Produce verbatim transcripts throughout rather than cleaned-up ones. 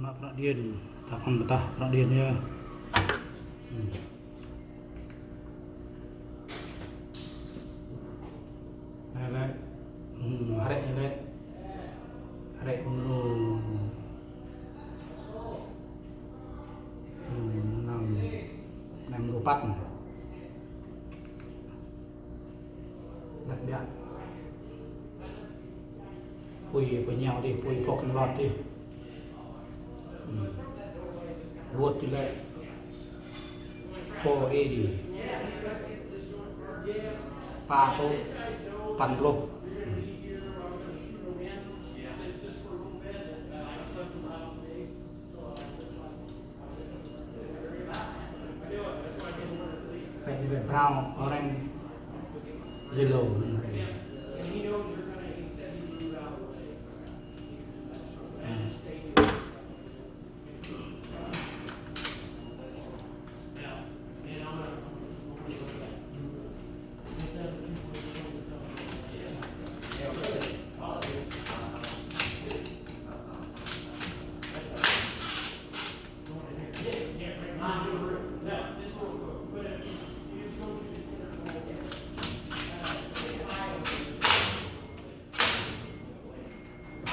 Mă prăk điện, ta khŏm pơtah prăk điện yơh. Anai lĕ, hmm, hrĕ anai lĕ. Hrĕ mrô, hmm, năm, năm mrô păt. Đặc biệt. Pui pơñao dih, pui phŏk lŏt dih. Hmm. Wơ̆t dih lĕ. Pô ê dih. Pă rơtuh păn pluh. Hmm. Phải như là brown, orange, yellow.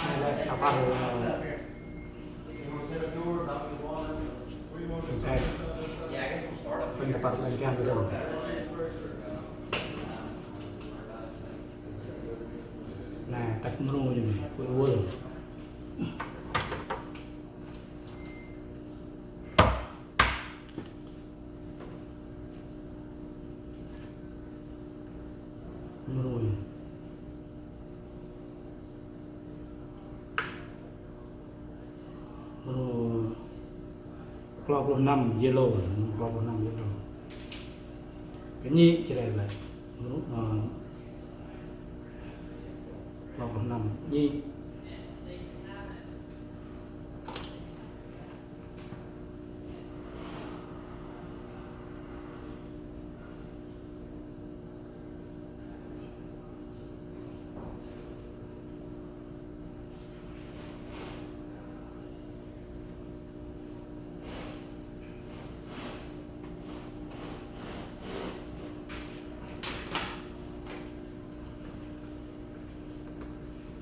Anai lĕ, ta păr, ơ, anai. Pơ̆n ta păr lăng kiăng dong. Anai, tăt mrô ñu anai, kuih wơl. Mrô. Mrô klâo pluh năm yellow, mrô klâo pluh năm yellow. Kơ ñi čơđai lĕ. Mrô, ơ, klâo pluh năm ñi.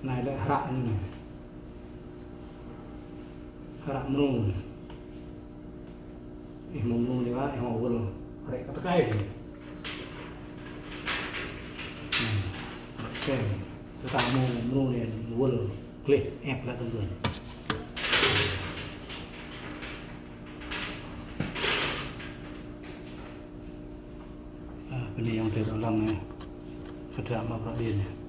Anai lĕ hră ñu anai. Hră mrô anai. Ih, mrô mrô anai wa, ih, mrô wơl. Hrĕ kơ tơkai anai. Hmm. Hrĕ tơkai. Tơdah mrô, mrô anai wơl. Gleh, ĕp lĕ tơ̆ng tơ̆ng. Ah, bơni ayŏng adơi lăng anai. Kơdră mă prăk điện anai.